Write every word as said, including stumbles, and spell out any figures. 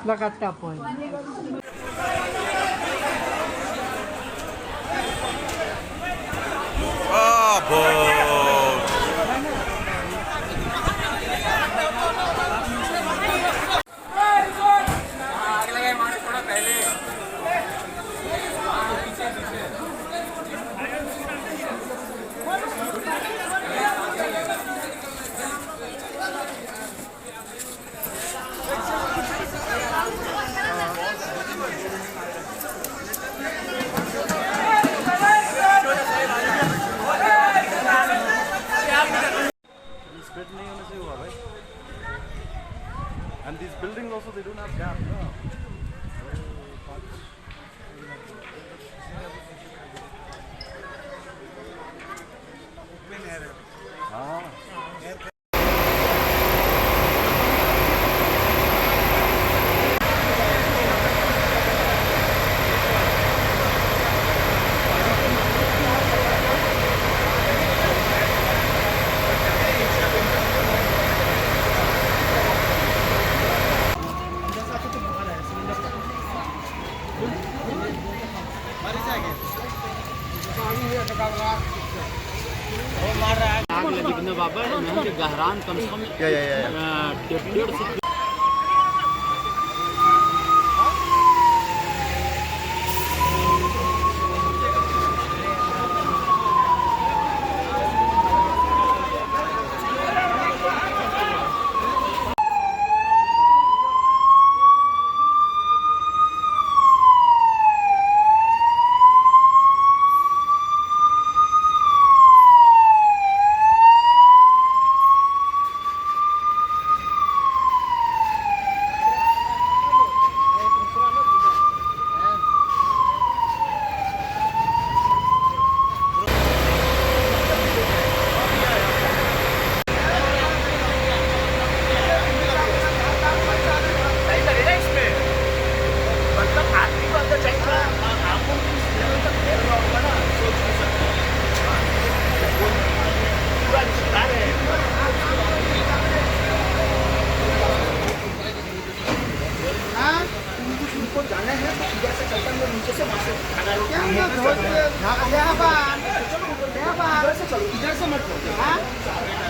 लगातार point। Straight नहीं होने से हुआ भाई। And these buildings also, they don't have gap, no? हाँ। आग लगी न बाबा, इन्होंने गहरान कम से कम, या, या, या, या। अ, डेढ़, डेढ़ से हाँ? तुमको जाना है तो इधर से चलता, मैं नीचे से वहाँ से खड़ा होके क्या, क्या, यहाँ पर, यहाँ पर। इधर से चलो, इधर से मत चलो। हाँ?